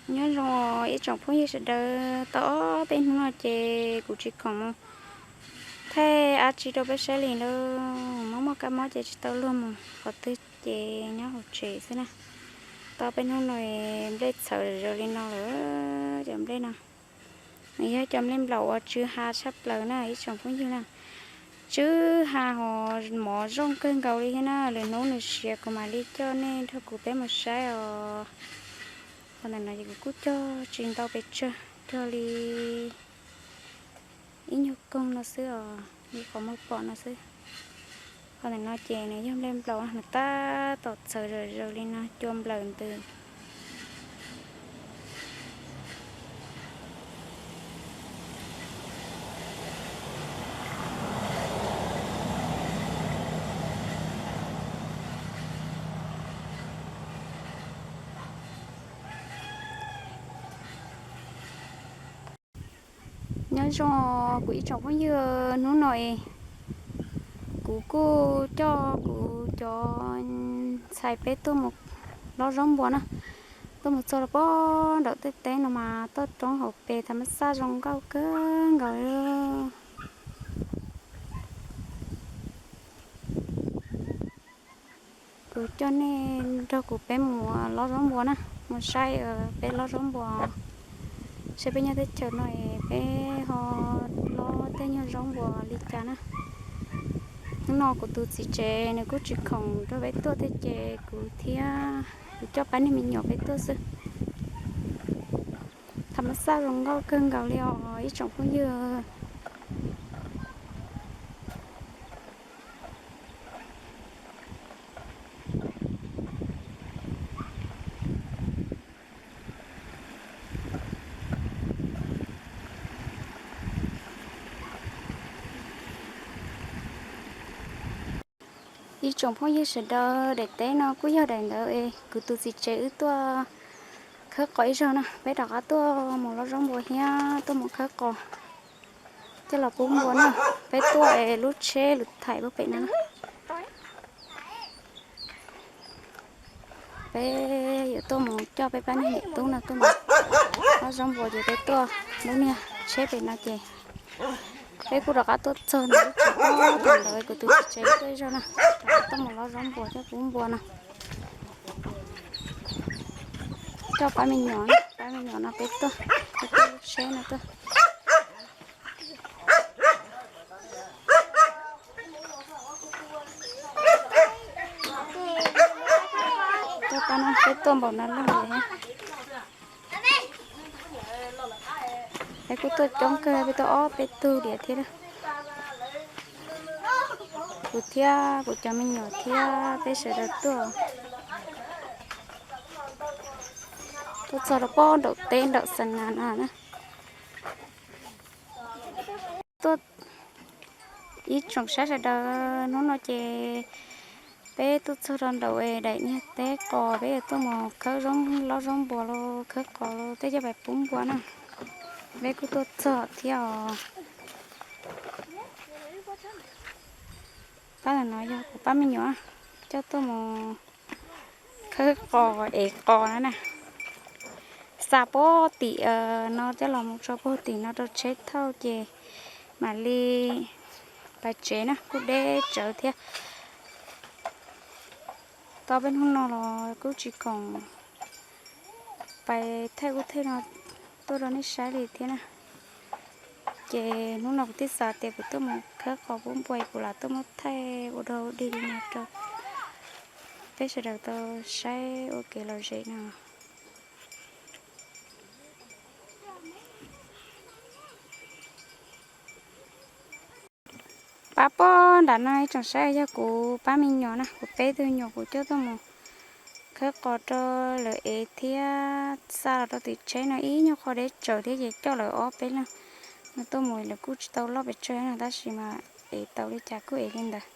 Nyob zoo ib tsoom phooj ywg sawv daws, tau ob peb hnub no ces kuv tsis khoom mus thaij dab tsi rau peb saib li lawm, mob muaj kab mob ces tsis tau luag mus qhov twg ces nyob hauv tsev xwb na. Tau peb hnub no nplej txhawv zom zaws li no lawm, cov nplej no. Nws yog cov nplej nplaum uas tsw ha tshaj plaws na ib tsoom phooj ywg na. Tsw ha ho mov zoo kawg nkaus li thiab na. Lwm hnub nws siav kuv mam li coj nej nrog kuv peb mus saib os. Qhov ntawm no ces kuv kuj cog tsis ntau pes tsawg, cog li ib nyuag koog no xwb os, li qhov muag pom no xwb. Qhov ntawm no ces nws yog nplej nplaum, nws tab tom txhawv zom zaws li no, cua nplawm ntws. Nyob zoo kuv ib tsoom phooj ywg, hnub no es kuv kuj coj kuv cov ntxhais peb tuaj mus lob zaub npua na. Tuaj mus txog rau pob nraum tej teb no mas toj roob hauv pes tham mas xaj zoo nkauj kawg nkaus li. Kuv coj nej nrog kuv peb mus lob zaub npua na, mus saib peb lob zaub npua, saib peb nyob teb chaws no es peb ho lob tej nyuag zaub npua li cas na. Hnub no kuv tus txiv tsev nws kuj tsis khoom nrog peb tuaj thiab ces kuv thiab kuv coj pab niag me nyuam peb tuaj xwb. Tham mas xaj zoo nkauj kawg nkaus li os ib tsoom phooj ywg. Ib tsoom phooj ywg sawv daws, daim teb no kuj yog daim ntawd es kuv tus txiv tsev wb tuaj khawb qos ib zaug na, peb rov qab tuaj mus lob zaub npua thiab tuaj mus khawb qos coj los pub npua na. Peb tuaj es lub tsheb lwm thaim puag pem no na. Peb yuav tuaj mus coj peb pab niam tub no tuaj mus lob zaub npua ces peb tuaj lub niag tsheb pem no ces peb kuj rov qab tuaj txog ntawm lub tsev ntawd kuv tus txiv tsev tuaj ib zaug na, rov qab tuaj mus lob zaub npua coj pub npua no. Coj pab me nyuam, pab me nyuam no peb tuaj, peb tuaj lub tsheb no tuaj. Tuaj pab no peb tuaj npaum no lawm thiab. Peb kuj tuaj coob kawg, peb tuaj ob peb tug diam thiab. Kuv thiab kuv cov me nyuam thiab peb sawv daws tuaj. Tuaj txog rau pob nraum teb nraum xa nas no na. Tuaj ib tsoom saib sawv daws, hnub no ces peb tuaj txog rau nraum daim niag teb qos, peb yuav tuaj mus khawb lob zaub npua los khawb qos los tej coj pais pub npua na. Peb kuj tuaj txog thiab os. Pab ntawm no yog kuv pab me nyuam coj tuaj mus khawb qos ev qos na na. Xa puag tim no coj los mus tso puag tim no rau tsheb thauj ces mam li pais tsev na, kuj deb tsawv thiab. Tau peb hnub no los kuj tsis khoom pais thaij ub thaij no tuaj rau nej saib li thiab na. Ces hnub no kuv thiaj xav tias kuv tuaj mus khawb qos pub npua, kuv lam tuaj muab thaij ua dog ua dig li no rau peb sawv daws tau saib ua kev lom zem no. Pab puag nram no ib tsoom saib, yog kuv pab me nyuam na, kuv peb tug nyuam kuv coj tuaj mus khawb qos rau lawv ev thiab xa los rau tim tsheb no ib nyuag qho deb tsawv thiab ces coj lawv ob peb leeg no tuaj mus, lawv kuj tsis tau loj pes tsawg no tab sis mas ev tau li cas kuj ev li ntawd.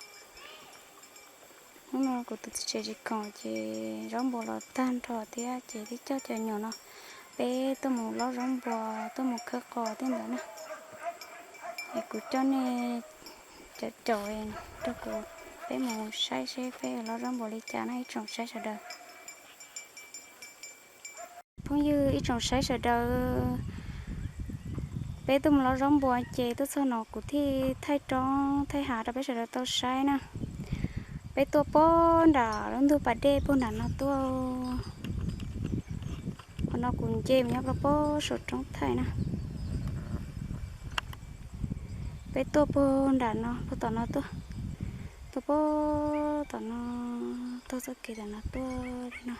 Hnub no kuv tus txiv tsev tsis khoom ces zaub npua los tag nrho thiab ces thiaj coj cov nyuam no peb tuaj mus lob zaub npua, tuaj mus khawb qos thiab ntawd na. Es kuv coj nej caum caum rau kuv, peb mus saib seb peb lob zaub npua li cas na ib tsoom saib sawv daws. Phooj ywg ib tsoom saib sawv daws, peb tuaj mus lov zaub npua ces tuaj txog no kuv thiaj thaij roob thaij hav rau peb sawv daws tau saib na. Peb tuaj puag nram lub ntug pas dej puag nram no tuaj. Qhov no kuv nce mus nyob rau puag saum roob thaij na. Peb tuaj puag nram no puag tom no tuaj, tuaj puag tom no, taug txoj kev tom no tuaj li no.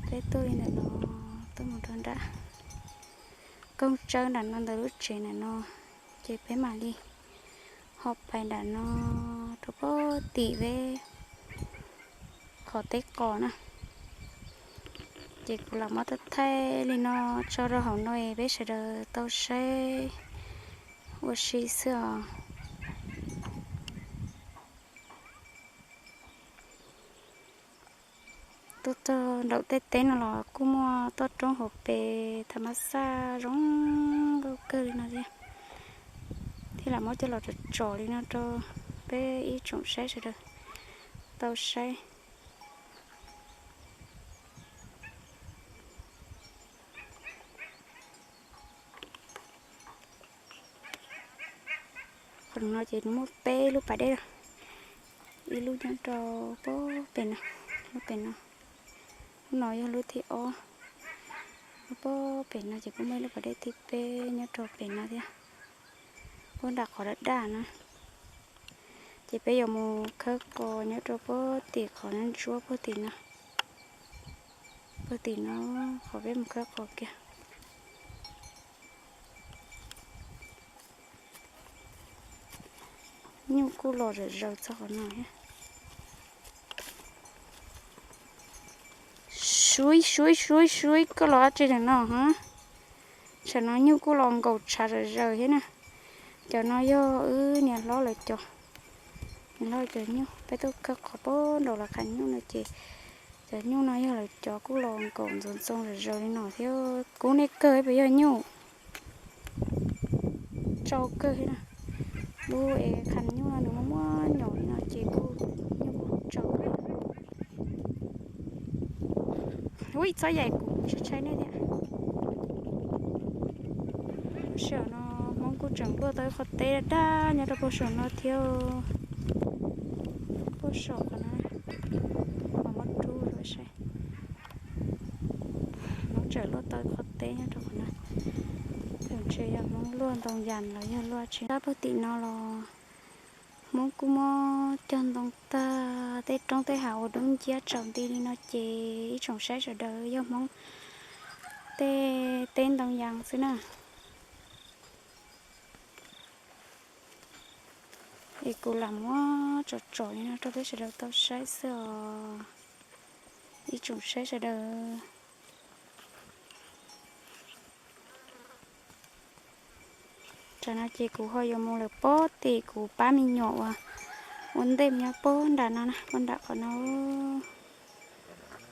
Peb tuaj li ntawm no tuaj mus rau nram koog tsawb nram no ntawm lub tsev nram no, ces peb mam li ho pais nram no rau puag tim peb qhov teb qos na. Ces kuv lam muab thaij li no tso rau hauv no es peb sawv daws tau saib ua si xwb os. Tuaj txog nraum tej teb no los kuj muaj toj roob hauv pes tham mas xaj zoo nkauj kawg li no thiab. Thiab lam muab coj los tsom tsom li no rau peb ib tsoom saib sawv daws tau saib. Qhov no ces muaj peb lub pas dej, ib lub nyob rau puag pem no, lub pem no, lub no yog lub thib ob. Lub puag pem no ces kuj muaj ib lub pas dej thib peb nyob rau pem no thiab, puag nram qhov daj daj na. Ces peb yuav mus khawb qos nyob rau puag tim qhov ntsuab puag tim no, puag tim no, qhov peb mus khawb qos kiag. Nyuj kuj los zom zaws txog qhov no thiab. Suib suib suib suib, koj los dab tsi ntawm no ha? Tsam no nyuj kuj los nkaum tshav zom zaws thiab na. Cov no yog wb niam hlob lawv cov, niam hlob cov nyuj, peb tuaj khawb qhov puag nraud los qhav nyuj no ces cov nyuj no yog lawv cov kuj los nkaum ntxoov ntxoo zom zaws li no thiab. Kub nej kawg puas yog nyuj? Tsau kawg thiab na. Lub es qhav nyuj no nws muaj muaj nyom li no ces kuj nyuj kuj tsau kawg. Ui, txhob yaim kuv, tsis tshai nej thiab. Lub sij hawm no Hmoob kuj tseem luaj tau ib qho teb daj daj nyob rau puag saum no thiab. Puag saum qhov no, qhov muab rub rau saib. Hmoob tseem luaj tau ib qho teb nyob rau qhov no. Tseem ntshe yog Hmoob luaj ntoo yas los yog luaj tsi. Sab puag tim no los Hmoob kuj muab cog ntoo tag, tej roob tej hav uas dub nciab tsaus nti li no ces ib tsoom saib sawv daws yog Hmoob tej teb ntoo yas xwb na. Es kuv lam muab tsom tsom li no rau peb sawv daws tau saib xwb os, ib tsoom saib sawv daws. Tsam no ces kuv ho yuav mus lawm puag tim kuv pab me nyuam uas ua ntej nyob puag nram no na, puag nram qhov no,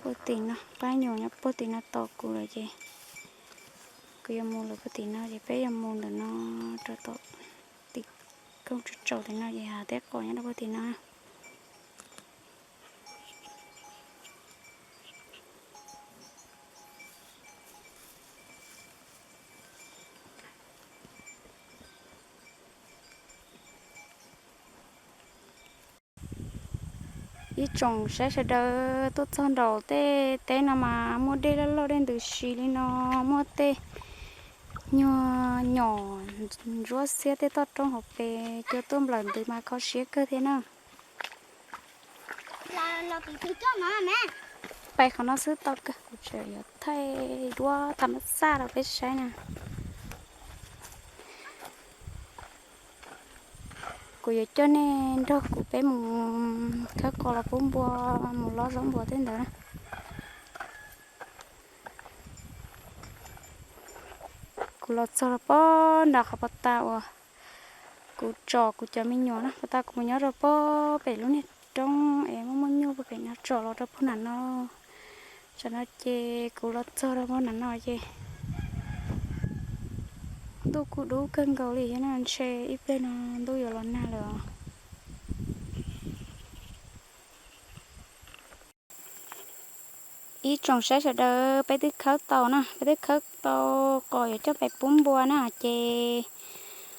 puag tim no, pab nyuam nyob puag tim no tos kuv lawm ces kuv yuav mus lawm puag tim no ces peb yuav mus ntawm no rau tom tim koog tsaus tsaus tim no ces hav teb qos nyob rau puag tim no. Ib tsoom saib sawv daws, tuaj txog nraum tej teb no mas muaj dej loj loj dej ntws si li no, muaj tej nyuag nyom ntsuab xiab tej toj roob hauv pes cua tuaj nplawm ntws mas kho siab kawg thiab na. Pais qhov no xwb tau kawg, kuv tseem yuav thaij duab tham mas xaj rau peb saib na. Kuv yuav coj nej nrog kuv peb mus khawb qos los pub npua, mus lov zaub npua tej ntawd na. Kuv los txog rau puag nram qhov pas tas uas kuv tsom kuv cov me nyuam na, pas tas kuv mus nyob rau puag pem lub niag roob es muaj muaj nyuj puag pem no tsom los rau puag nram no. Tsam no ces kuv los txog rau puag nram no ces ntuj kuj dub kawg nkaus li thiab na, ntshe ib pliag no ntuj yuav los nag lawm os. Ib tsoom saib sawv daws, peb twb khawb tau na, peb twb khawb tau qos yuav coj pais pub npua na ces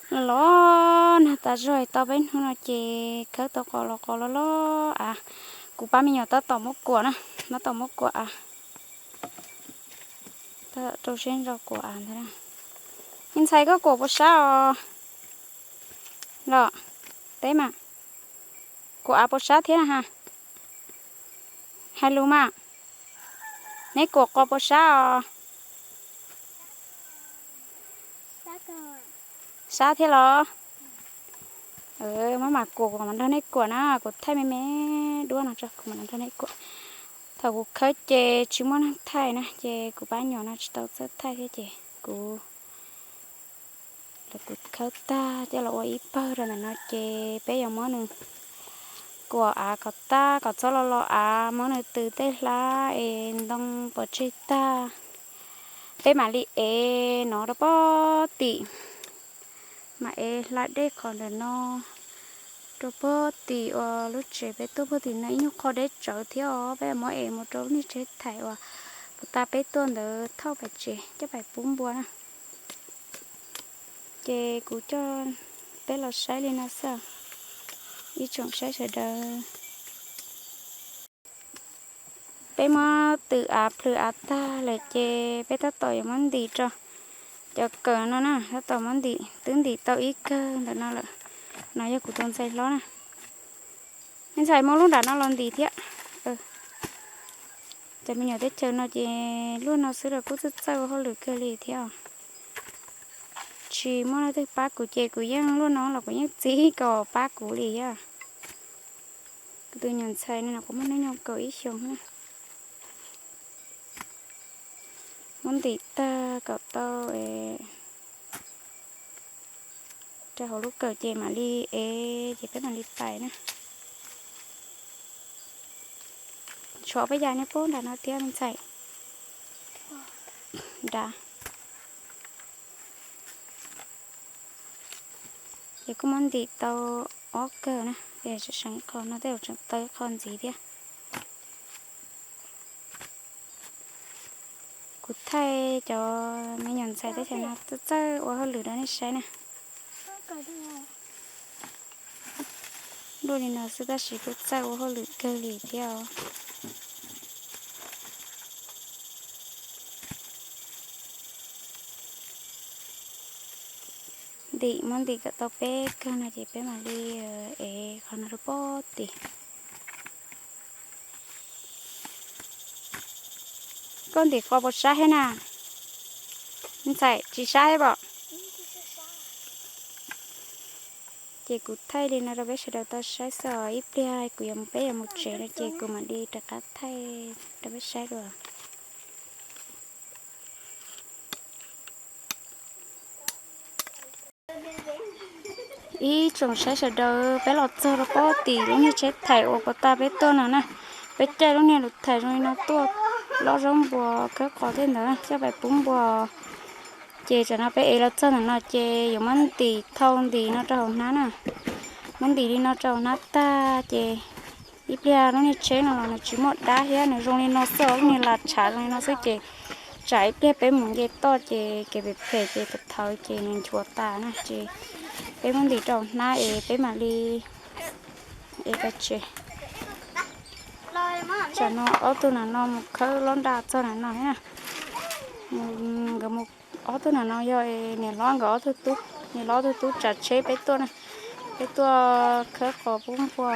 los los nag tas zog tau peb hnub no ces khawb tau qos los qos los los av. Kuv pab me nyuam tab tom muab kuam na, tab tom muab kuam av. Tab tom rau siab ntso kuam av ntag. Me ntxhais, koj kuam puas sab os? Los teb mas, kuam av puas sab thiab na ha? Hais lus mas, neb kuam qos puas sab os? Sab thiab los? Maj mam kuam, kuv mam nrog neb kuam na, kuv thaij me me duab no tso kuv mam nrog neb kuam. Thaum kuv khawb ces tsis muaj neeg thaij na ces kuv pab nyuam no tsis tau txawj thaij thiab ces kuv lawv kuv khawb tag coj los ua ib pawg rau ntawm no ces peb yuav muab nws kuam av kom tag kom txhob los los av, muab nws tws tej hlab es ntoo pov tseg tag, peb mam li ev no rau pob tim, mam ev hla dej qhov ntawm no rau pob tim uas lub tsev peb tuaj pob tim no ib nyuag qho deb tsawv thiab os, peb yuav muab ev mus rau lub niag tsev thaim uas puag ta peb tuaj ntawd thauj pais tsev coj pais pub npua na. Ces kuv coj peb los saib li no xwb, ib tsoom saib sawv daws. Peb muab tws av plhws av tag lawm ces peb tab tom yuav muab ntim rau cov kawm no na, tab tom muab ntim, twb ntim tau ib kawg ntawm no lawm. No yog kuv tus ntxhais hlob na. Me ntxhais, muab lub nram no los ntim thiab. Cov me nyuam teb chaws no ces luaj no xwb los kuj txawj txawj ua hauj lwm kawg li thiab. Tsis muaj leej twg pab kuv ces kuv yeej luaj no los kuv yeej txib kom pab kuv li thiab. Kuv tus nyuam ntxhais no kuv muaj hnub nyoog kaum ib xyoos na. Muab ntim tag kom tau rau hauv lub kawm ces mam li ev ces peb mam li pais na. Tshuav peb yas niag pub nram no thiab me ntxhais. Nrad. Ces kuj muab ntim tau ob kawg na, es tseem qho no tej zaum tseem tau ib qho ntxiv thiab. Kuv thaij cov me nyuam ntxhais teb chaws no txawj txawj ua hauj lwm rau nej saib na. Luaj li no xwb tab sis kuj txawj ua hauj lwm kawg li thiab os. Ntim, muab ntim kom tau peb kawg no ces peb mam li ev qhov no rau pob tim. Koj ntim qos puas sab thiab na? Ntxhais, tsis sab thiab pom. Ces kuv thaij li no rau peb sawv daws tau saib xwb os, ib pliag kuv yuav, peb yuav mus tsev no ces kuv mam li rov qab thaij rau peb saib dua. Ib tsoom saib sawv daws, peb los txog rau pob tim lub niag tsheb thaim uas puas ta peb tuaj no na. Peb caij lub niag lus thaim zoo li no tuaj, lob zaub npua khawb qos tej ntawd coj pais pub npua. Ces tsam no peb ev los txog ntawm no ces yuav muab ntim thau ntim no rau hauv hnab na. Muab ntim li no rau hauv hnab tag ces ib pliag lub niag tsheb no los nws tsis muaj dab thiab, nws zoo li no xwb, lub niag las tshav zoo li no xwb ces tsam ib pliag peb mus nce toj ces kev phem phem ces thaum thawv ces nws nchuav tas na. Ces peb muab ntim rau hauv hnab es peb mam li ev pais tsev. Tsam no ob tug nam no mus khawb lob nra txog nam no thiab na. Nkawd mus, ob tug nam no yog niam hlob nkawd ob tug tub, niam hlob ob tug tub tsav tsheb peb tuaj na. Peb tuaj khawb qos pub npua,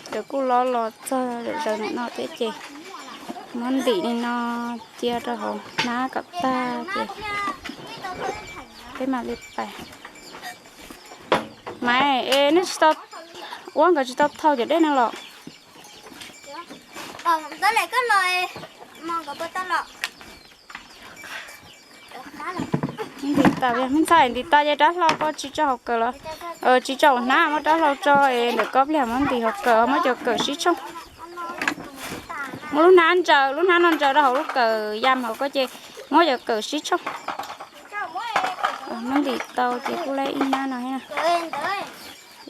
nkawd kuj lob los txog zom zaws nam no thiab ces muab ntim li no cia rau hauv hnab kom tag ces peb mam li pais. Maiv, es nej tsis tau, ua nkawd tsis tau thau cov dej no los? Ntim tas, me ntxhais, ntim tas ces rab hlau koj tsis tso hauv kawm los? Tsis tso hauv hnab, muab rab hlau tso es ntawm koj pliag muab ntim hauv kawm, muab cov kawm sib tshooj. Muab lub hnab ntsaws, lub hnab no ntsaws rau hauv lub kawm ya hauv ko ces muab cov kawm sib tshooj. Muab ntim tau ces kuj laib ib hnab no thiab.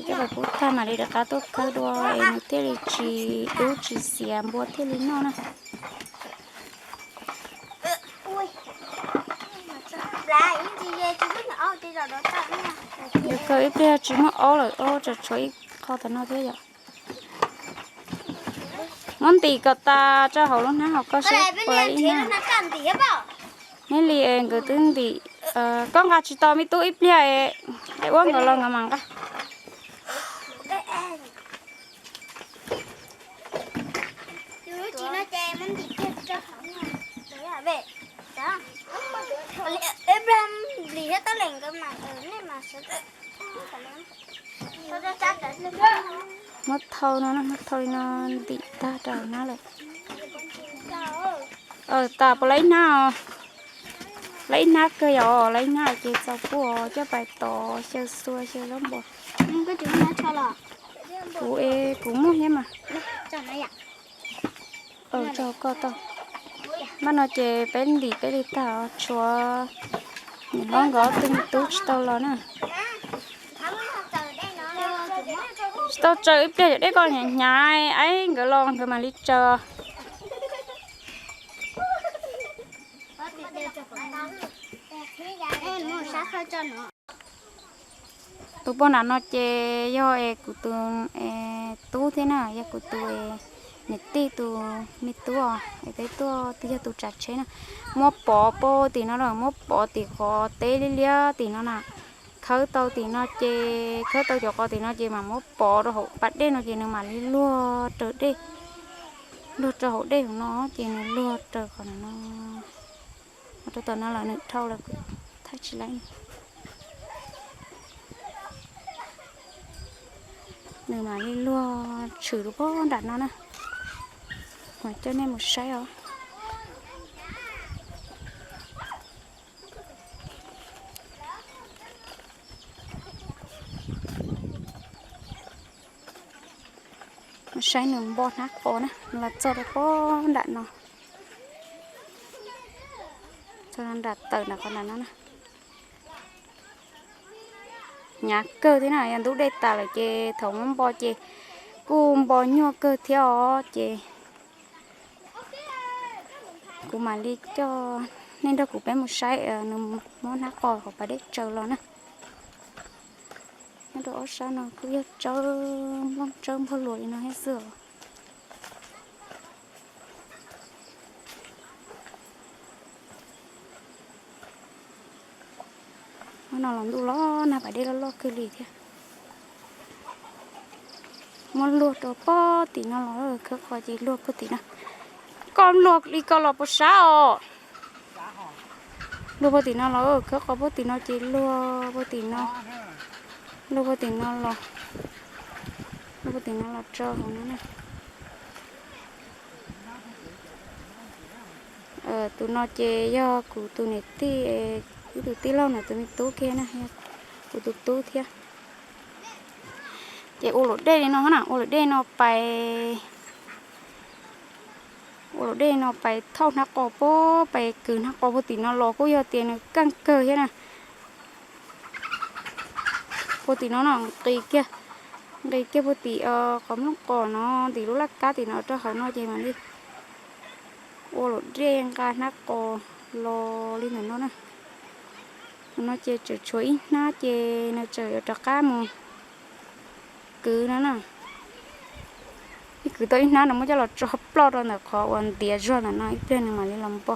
Coj pais pub tag mam li rov qab tuaj khawb dua es nws thiaj li tsis dub tsis xiav, npua thiaj li noj na. Yuav kawg ib pliag tsis muaj aub lawm, aub tseem tshuav ib qho tom no thiab yom. Muab ntim kom tas rau hauv lub hnab hauv koj seb puas laib ib hnab. Neb li es nkawd twb ntim, koj nqa tsis tau me tub ib pliag es ua nkawd los nkawd mam nqa. Muab thau no, muab thau li no ntim tag rau hauv hnab lawm. Tas puas laib ib hnab os? Laib ib hnab kawg yom, laib ib hnab ces txaus kuj coj pais tov xyaw xua xyaw zaub npua. Kuv es kuv muaj thiab mas. Tso koj tau. Maj no ces peb ntim peb li tag, tshuav niam hlob nkawd ob tug me tub tsis tau los na. Tsis tau tsaws ib pliag, yog dej koj hnyav hnyav es nkawd los nkawd mam li tsaws. Tus poj nram no ces yog es kuv tus tub thiab na, yog kuv tus niam tij tus me tub os, es peb tuaj twb yog tus tsav tsheb na. Muab pov puag tim no lawm, muab pov tim qhov teb liab liab tim no na. Khawb tau tim no ces, khawb tau cov qos tim no ces mam muab pov rau hauv pas dej no ces nws mam li luag raws dej, luag rau hauv dej hauv no ces nws luag raws qhov no. Ua rau tom no lawm nws dhau lawm, thaij tsis laib. Nws mam li luag tshwm rau puag nram no na. Mam coj nej mus saib os. Saib nws npo hnab qos na, los txog rau puag nram no. Txog nram tawm nram qhov nram no na. Hnyav kawg thiab na, yog ntub dej tas lawm ces thaum muab npo ces kuj npo nyuaj kawg thiab os ces kuv mam li coj nej nrog kuv peb mus saib nws muab hnab qos hauv pas dej tsaws los na. Nyob rau ob sab no kuj yog tsawb nplooj tsawb npog luas li no thiab xwb os. Hnub no los ntuj los nag, pas dej loj loj kawg li thiab. Muab luag rau puag tim no los, khawb qos ces luag puag tim no. Koj luag li ko los puas sab os? Luag puag tim no los, khawb qos puag tim no ces luag puag tim no, luag puag tim no los, luag puag tim no los rau hauv no na. Tus no ces yog kuv tus niam tij, ib tug tij laug ntawm tus me tub kiag na, yog kuv tus tub thiab. Ces ua luam dej li no na, ua luam dej no pais, ua luam dej no pais thauj hnab qos puag, pais kwv hnab qos puag tim no los kuj yog tias nws kaj kawg thiab na. Puag tim no no nqis kiag, nqis kiag puag tim qhov nplooj qos no, tim lub laj kab tim no rau hauv no ces mam li ua luam dej nqa hnab qos los li ntawm no na. Tus no ces tseem tshuav ib hnab ces nws tseem yuav rov qab mus kwv no na. Ib kwv tau ib hnab no muab coj los tso ploj rau ntawm qhov uas ntiav zog ntawm no ib pliag nws mam li los npo.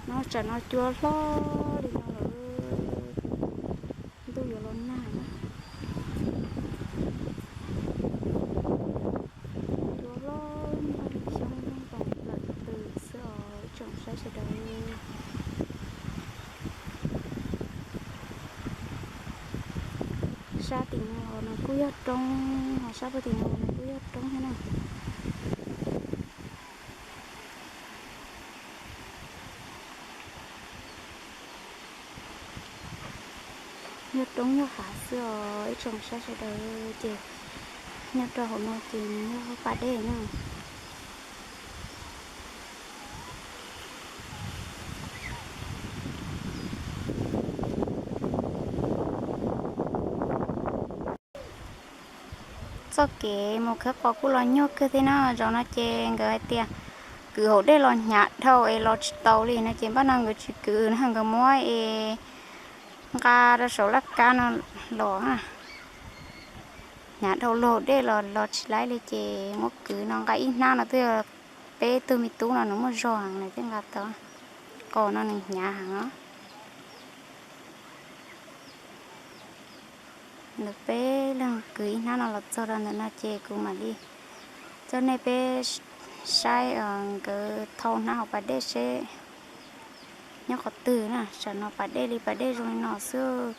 No tsam no cua hlob li no lawm, ntuj yuav los nag na. Cua hlob nag xyoob ntoos lawm tus twg xwb os ib tsoom saib sawv daws. Sab tim no los nws kuj yog roob, ho sab puag tim no los nws kuj yog roob thiab na. Yog roob yog hav xwb os ib tsoom saib sawv daws ces nyob rau hauv no ces nws yog pas dej na. Txoj kev mus khawb qos kuj los nyuaj kawg thiab na. Zaum no ces nkawd hais tias Kwv hauv dej los hnyav dhau es los tsis tau li no ces npaj no nkawd tsis kwv na, nkawd muab es nqa rau saum laj kab no los. Hnyav dhau luag dej los los tsis laib li ces muab kwv no nqa ib hnab no twb yog peb tug me tub no nws muaj zog heev nws thiaj nqa tau. Qos no nws hnyav heev os. Nws peb leeg kwv ib hnab no los txog rau ntawm no ces kuv mam li coj nej peb saib nkawd thau hnab hauv pas dej seb nyob qhov twg na. Tsam no pas dej li pas dej zoo li no xwb,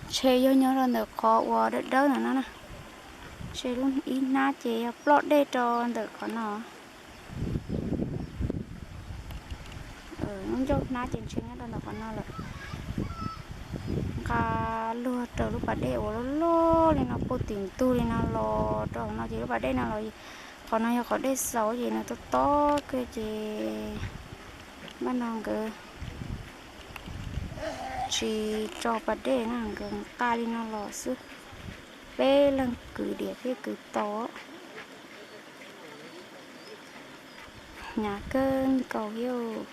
ntshe yog nyob rau ntawm qhov uas dawb dawb ntawm no na. Ntshe lub ib hnab ces yog ploj dej rau ntawm qhov no. Lub ncauj hnab ces ntshe nyob rau ntawm qhov no lawm. Nqa luag raws lub pas dej uas loj loj li no puag tim ntug li no los rau hauv no ces lub pas dej no los, qhov no yog qhov dej xaus ces nws tob tob kawg ces npaj no nkawd tsis tso pas dej na, nkawd nqa li no los xwb. Peb leeg kwv diam thiaj kwv tau. Hnyav kawg nkaus thiab.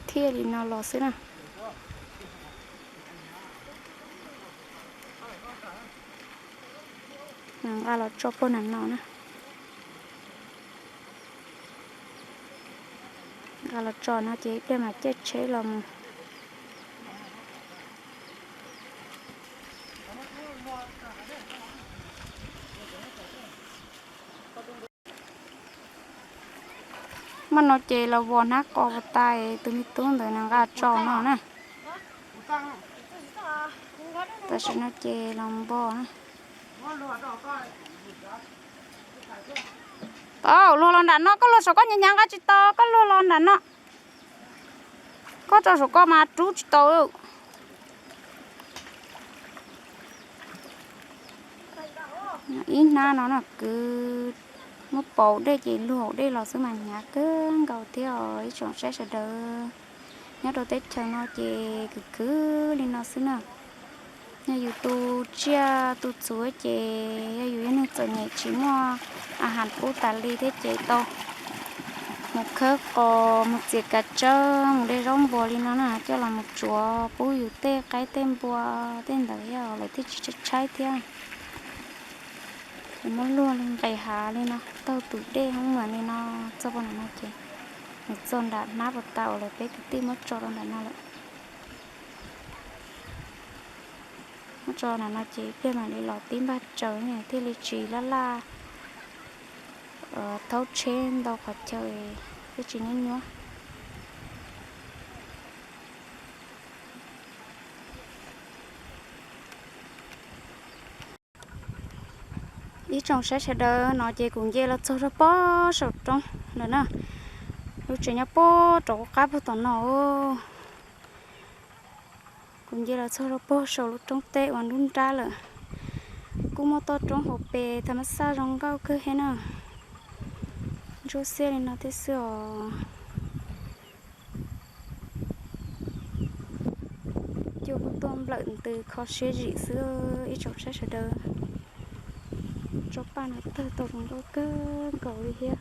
Thiaj li no los xwb na. Nqa los tso puag nram no na. Nqa los tso no ces ib pliag mam caij tsheb los mus. Hmo no ces los vos hnab qos puas tas, tus me tub ntawd nws nqa tso no na. Tam sim no ces los npog na. Tau, luag los nram no, koj luag saum koj hnyav hnyav nqa tsis tau, koj luag los nram no. Koj tso saum koj mas rub tsis tau. Ib hnab no na kwv muab pauv dej ces luag hauv dej los xwb mas hnyav kawg nkaus thiab os ib tsoom saib sawv daws. Nyob rau teb chaws no ces kwv kwv li no xwb na. Yog yus tu tsiaj tu txhuv ces yog yus yog neeg txom nyem tsis muaj a has pub tas li thiab ces tau mus khawb qos mus txiav kav tsawb mus de zaub npua li no na coj los mus tsuav pub yus tej qaib tej npua tej ntawd yog lawv thiaj tsis tshaib tshaib thiab. Ces muab luag nqes hav li no taug tus dej hoob mas li no txog puag nram no ces nws txog nram hnab puas tas uas lawv peb kwv tij muab tso rau nram no lawm. Muab tso nram no ces ib pliag mam li los tib npaj tsaws thiaj li tsis laj laj thaub tsheb ntau qhov chaw thiab tsis nyuab nyuab. Ib tsoom saib sawv daws, no ces kuv nce los txog rau pob saum roob lawm na. Lub tsev nyob pob rau qab puag tom no. Kuv nce los txog rau pob saum lub roob teb uas nruab nrab lawm. Kuj muaj toj roob hauv pes tham mas xaj zoo nkauj kawg thiab na. Ntsuab xiab li no thiab xwb os. Cua kuj tuaj nplawm ntws kho siab zim xwb ib tsoom saib sawv daws. Tsob paj no tawg tau zoo nkauj kawg nkaus li thiab.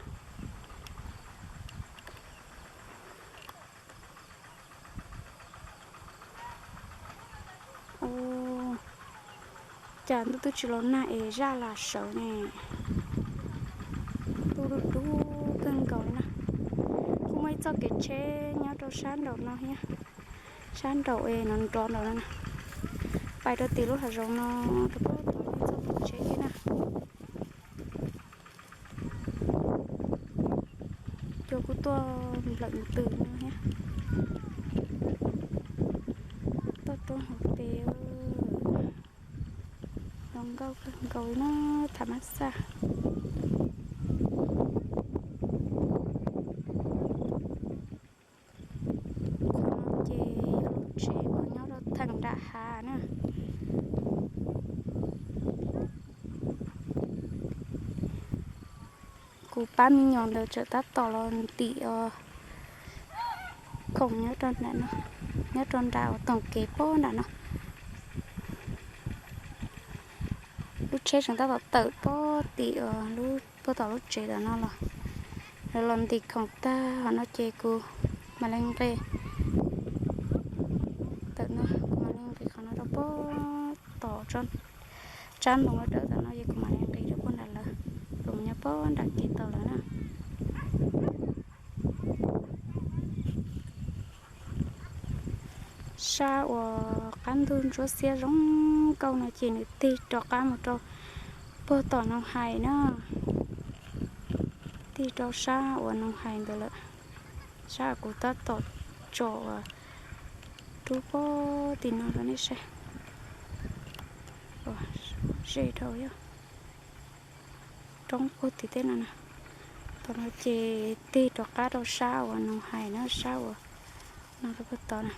Ua cas ntuj twb tsis los nag es zaj las sawv ne. Ntuj dub dub kawg nkaus li na. Kuj muaj ib txoj kev tsheb nyob rau sab nraum no thiab. Sab nraum es no nrov nraum no na. Pais rau tim lub hav zoov no rau puag tom muaj ib txoj kev tsheb thiab na. Cua kuj tuaj nplawm ntws no thiab. Toj roob hauv pes zoo nkauj kawg nkaus li na, tham mas xaj. Qhov no ces yog lub tsev uas nyob rau theem nram hav na. Kuv pab me nyuam ntawd tseem tab tom los ntim khoom nyob rau nram uas toom kev pob nram no. Lub tsheb tseem tab tom tawm pob tim lub puag tom lub tsev tom no los, lawv los ntim khoom tag hov no ces kuv mam li nqis. Tawm no kuv mam li nqis qhov no rau puag tom tsab ntoo dawb dawb tom no ces kuv mam li nqis rau puag nram lawv, kuv mus nyob puag nram kev tau lawm na. Sab uas qab ntug ntsuab xiab zoo nkauj no ces nws tig rov qab mus rau puag tom Noog Hais na. Tig rau sab uas Noog Hais ntawd lawm. Sab uas kuv tab tom tsom uas rub puag tim no rau nej saib. Uas ze dhau yog roob puag tim tej no na. Tom no ces tig rov qab rau sab uas Noog Hais na, sab uas no rau puag tod na.